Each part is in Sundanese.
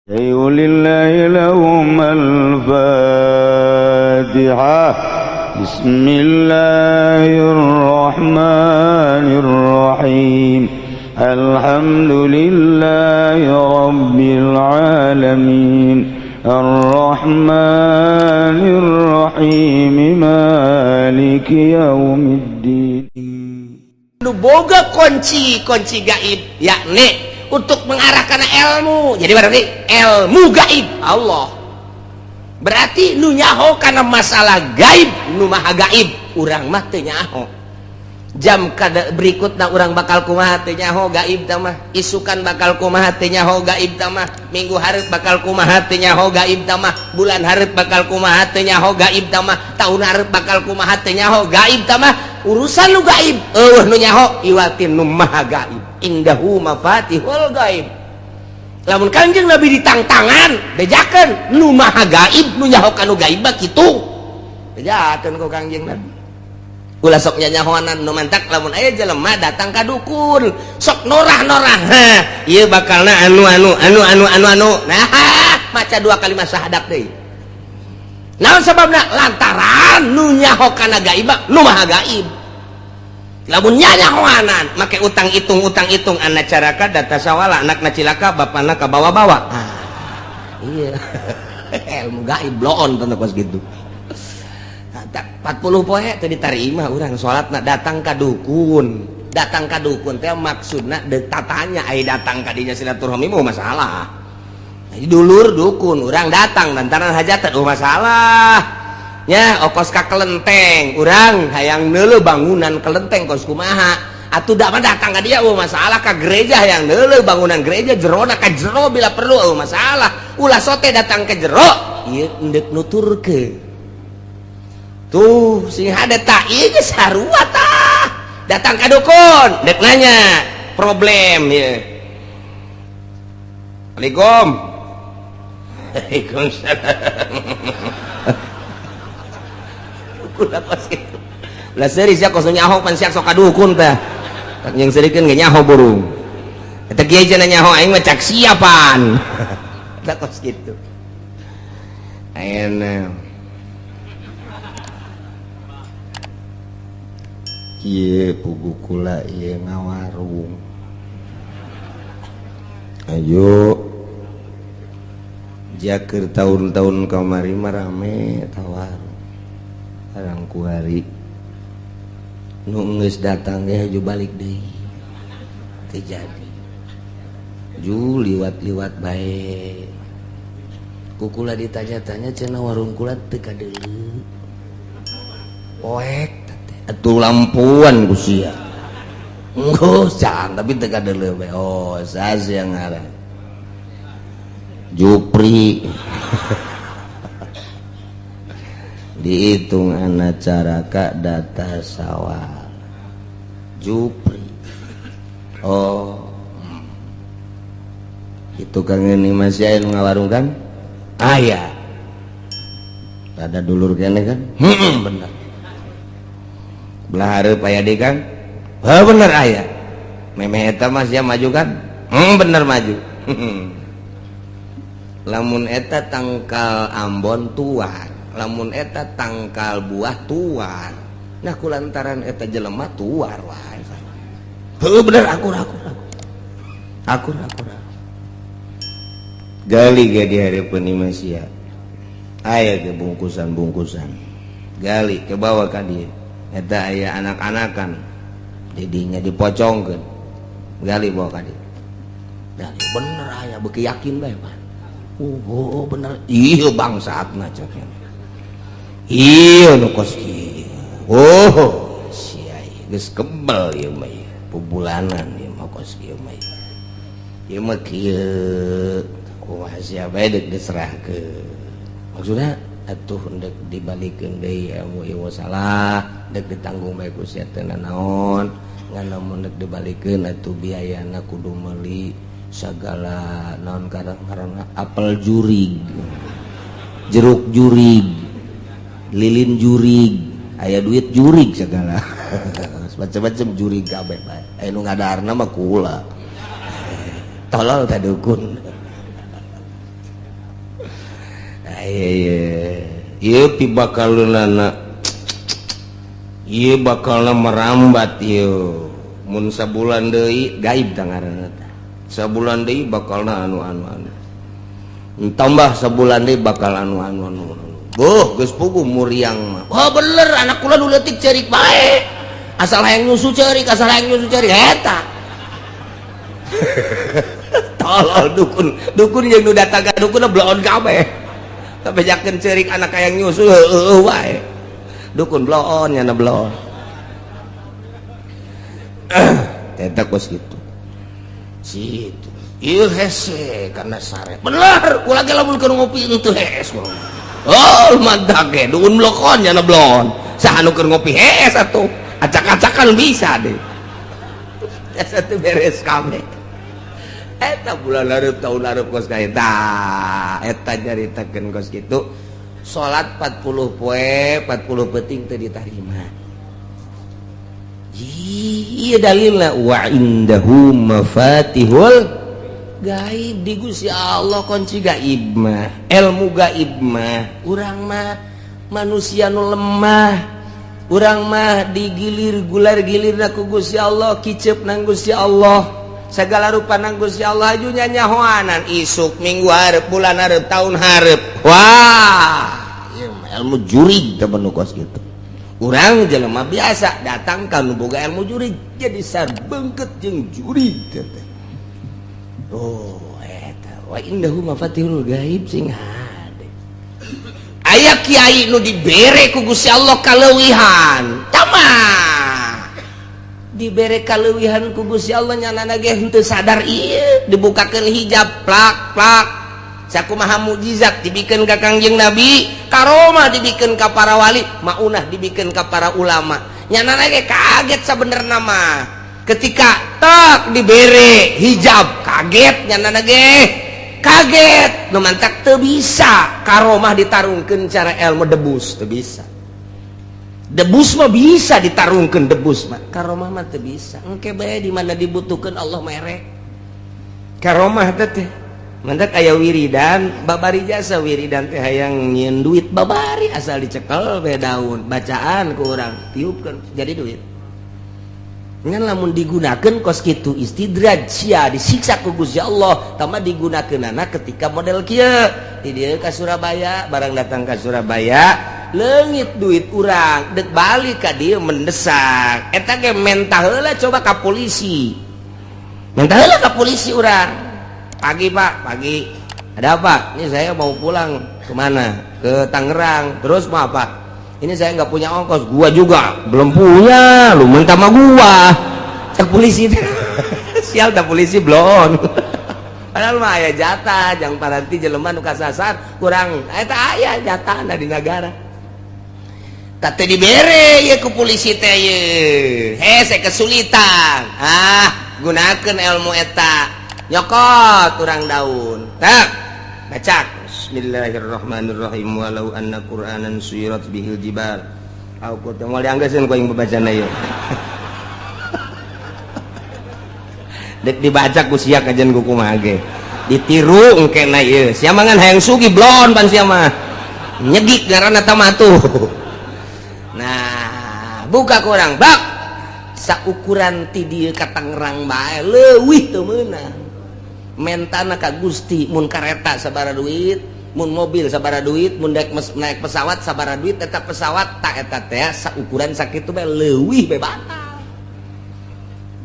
لله لهم الفاتحة. بسم الله الرحمن الرحيم. الحمد لله رب العالمين الرحمن الرحيم مالك يوم الدين. Nu boga kunci-kunci gaib, yakni untuk mengarahkan ilmu. Jadi berarti ilmu gaib Allah, berarti nu nyaho karena masalah gaib nu maha gaib. Urang mah teu nyaho jam kada berikutna urang bakal kumaha, teu nyaho gaib tah mah. Isukan bakal kumaha, teu nyaho gaib tah mah. Minggu hareup bakal kumaha, teu nyaho gaib tah mah. Bulan hareup bakal kumaha, teu nyaho gaib tah mah. Tahun hareup bakal kumaha, teu nyaho gaib tah mah. Urusan nu gaib euweuh nu nyaho iwatin nu maha gaib. Indahu mafatihul gaib. Lamun Kanjeng Nabi ditangtangan, bejakeun nu maha gaib, nu nyaho kanu gaib mah kitu, bejakeun ku Kanjeng Nabi. Ulah sok nyanyahoanan. Nu mantak lamun aya jelema datang ka dukun sok norah-norah, ha ieu bakalna anu anu anu anu anu anu, nah maca dua kalimat syahadat deui. Naon sababna? Lantaran nu nyaho kana gaib mah nu maha gaib. Lamun nyanyahoanan make utang hitung, utang hitung, anak caraka data sawala, anakna cilaka, bapana kabawa-bawa. Ah, iya ilmu gaib bloon tentu kos gitu. 40 poe teu diterima urang salatna datang ka dukun. Datang ka dukun teh maksudna deuk tatanya, ai datang ka dinya silaturahmi mau masalah. Jadi dulur dukun urang datang lantaran hajatan, oh masalah nya. Okos ka kelenteng, urang hayang neuleuh bangunan kelenteng kos kumaha atuh da mah datang ka dia, oh masalah. Ka gereja hayang neuleuh bangunan gereja jerona, ka jero bila perlu, oh masalah. Ulah sote datang ke jero ieu endek nuturkeun tuh sing hade tak ieu geus sarua tah. Datang ka dukun dek nanya problem ieu. Assalamualaikum. Waalaikumsalam. Dukun apa sih lah, serius ya, kos nyaho pan siak sok ka dukun tah. Tak yang serikeun ge nyaho burung eta kiai cenah nyaho aing mah cak siapan tah kos kitu. Ayeuna kieu pugu kula ieu ngawarung, ayo jakeur tahun-tahun kamari mah rame tawarung. Barang kuari nu geus datang ge haju balik deui, teu jadi ju liwat-liwat bae. Ku kula ditanya-tanya cenah warung kula teu kadeuleu poek atuh lampuan ku sia. Enggeus can tapi teu kadeuleu bae. Oh, sas yang ngaran Jupri. Dihitung anak caraka data sawal Jupri. Oh itu kang ini masih aya nu ngawarung kan aya ada dulur kene kan. Bener belah hareup aya deui kan. Heuh bener aya memeh eta mah sia maju kan. Bener maju. Lamun eta tangkal ambon tuar, lamun eta tangkal buah tuar, nah kulantaran eta jelema tuar wae. Heuh bener akur akur akur akur akur. Gali ge di hareupeun imah sia aya ge bungkusan-bungkusan, gali ke bawah ka dieu eta aya anak-anakan didinya dipocongkeun, gali bawa ka dieu. Gali bener aya beuki yakin bae Pak. Oh, oh bener ieu bangsatna cek ieu nu kos kieu. Oh sia geus kebel ieu mah, ieu pubulanan ieu mah kos kieu mah, ieu mah kieu kumaha sia bae deuk diserahkeun. Maksudna atuh ndek dibalikeun deui ilmu ieu salah dek ditanggung bae ku sia teu nanaon ngan lamun dek dibalikeun atuh biayana kudu meuli sagala naon karang-karang apel jurig, jeruk jurig, lilin jurig, aya duit jurig segala macam-macam jurig kabeh bae. Aya nu ngadaharna mah kula tolol teh dukun. Aya ieu pibakaleunana ieu bakalna merambat ieu mun sabulan deui gaib tah ngaranna teh. Sabulan deui bakalna anu anu anu. Tambah sabulan deui bakal anu anu anu. Boh geus puguh muriang mah. Wah bener anak kula nu leutik ceurik bae. Asal hayang nyusu ceurik, asal hayang nyusu ceurik eta. Tolol dukun, dukun jeung nu datang ka dukun bloon kabeh. Kabejakeun ceurik anak hayang nyusu heueuh wae. Dukun bloon nyana bloon. Eta kos kitu. Situ. Ieu hese karena sare. Bener, kula ge lamun keur ngopi henteu hees. Oh, mantap ge, dukun blokon nyana bloon. Saha nu keur ngopi hees atuh. Acak-acakan bisa deh. Eta teh beres kabeh. Eta bulan hareup tahun hareup kos ka eta. Eta nyaritakeun kos kitu. Salat 40 poe, 40 peuting teu ditarima. Iya dalilna wa indahu mafatihul gaib di Gusti Allah kunci gaib mah, ilmu gaib mah. Urang mah manusia nu lemah, urang mah digilir gular gilirna ku Gusti Allah, kicep nang Gusti Allah. Segala rupa nang Gusti Allah aju nyanyahoanan isuk minggu hareup bulan hareup tahun hareup. Wah, ieu mah ilmu jurig teh nu kos kitu. Urang jelema biasa datang ka nu boga ilmu jurig jadi sarbengket jeung jurig teh. Oh, eta wa indahu mafatihul gaib sing hade. Aya kiai nu dibere ku Gusti Allah kaleuwihan. Tamah. Dibere kaleuwihan ku Gusti Allah nyanana ge henteu sadar ieu dibukakeun hijab plak plak. Sakumaha mukjizat dibikeun ka Kangjeng Nabi, karomah dibikeun ka para wali, maunah dibikeun ka para ulama. Nyanana ge kaget sabenerna mah. Ketika tak dibere hijab kaget nyanana ge kaget nu mantak teu bisa karomah ditarungkeun cara ilmu debus teu bisa. Debus mah bisa ditarungkeun debus mah, karomah mah teu bisa. Engke bae di mana dibutuhkeun Allah mere. Karomah teh mantak aya wiridan babari jasa wiridan teh hayang nyieun duit babari asal dicekel bae daun bacaan ku urang tiupkeun jadi duit. Ngan lamun digunakeun kos kitu istidraj sia disiksa ku Gusti Allah tama digunakeunana ketika model kieu di dieu ka Surabaya barang datang ka Surabaya leungit duit urang dek balik ka dieu mendesak eta ge mentah heula coba ka polisi mentah heula ka polisi urang. Pagi Pak, pagi. Ada apa? Ini saya mau pulang kemana? Ke Tangerang. Terus mau apa? Ini saya nggak punya ongkos. Gua juga belum punya. Lu minta sama gua. Cek polisi. Sial dah polisi belum. Padahal mah aya jatah, jang paranti jelema nu kasasar kurang. Eta aya jatah di negara. Teh dibere ye ku polisi teh ye. Hese kesulitan. Ah, gunakeun ilmu eta. Nyokot urang daun. Tak. Baca. Bismillahirrahmanirrahim. Walau anna Qur'anan suyirat bihil jibal. Au kutu moal dianggeuskeun ku aing babacana ieu. Dek dibaca ku sia kajian ku kumaha ge. Ditiru engkena ieu. Sia mah ngan hayang sugih blon pan sia mah. Nyegik ngaranna tah mah tuh. Nah, buka ku urang bak. Saukuran ti dieu ka Tangerang bae leuwih teu meunang. Mentana ka Gusti mun kareta sabaraha duit, mun mobil sabaraha duit, mun naik pesawat sabaraha duit, eta pesawat tak eta teh saukuran sakitu bae leuwih bae batal.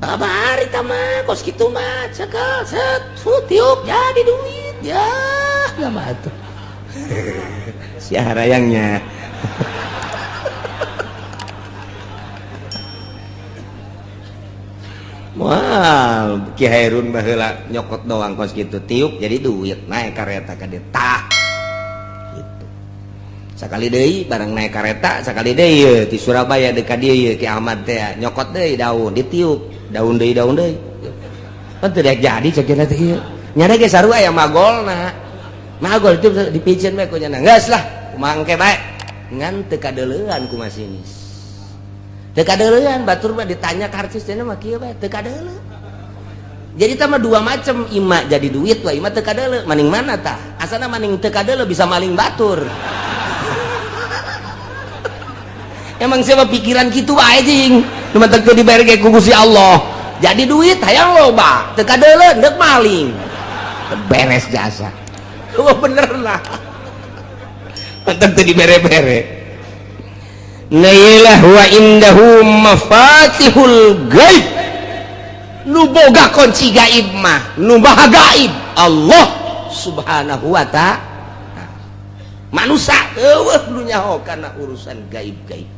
Babari tah mah kos kitu mah cekel set tiup jadi duit ya mah atuh. Si harayangnya. Wah, Ki Hairun baheula nyokot doang kos kitu tiup jadi duit naik kareta ka dieu tah. Gitu. Sakali deui barang naik kareta sakali deui ye ti Surabaya deuk ka dieu ye Ki Ahmad teh nyokot deui daun ditiup daun deui daun deui. Pan teu daek jadi cek cenah teh ieu. Nyana ge sarua aya magolna. Magol itu dipiceun bae ku nya. Geus lah, kumaha engke bae. Ngan teu kadeuleuan ku masinis. Teu kadeuleuan batur mah ditanya karcis cenah mah kieu bae teu kadeuleu. Jadi tah mah dua macam, ima jadi duit wa ima teu kadeuleu. Maning mana tah? Asana maning teu kadeuleu bisa maling batur. Emang siapa pikiran kitu wae jing. Nu matak teu dibere ge ku Gusti Allah. Jadi duit hayang loba, teu kadeuleu deuk maling. Beres jasa. Oh bener lah. Matak teu dibere-bere. Nailah wa indahu mafatihul gaib. Nu boga kunci gaib mah, nu maha gaib Allah Subhanahu wa ta'ala. Manusia eueuh nu nyaho kana urusan gaib-gaib.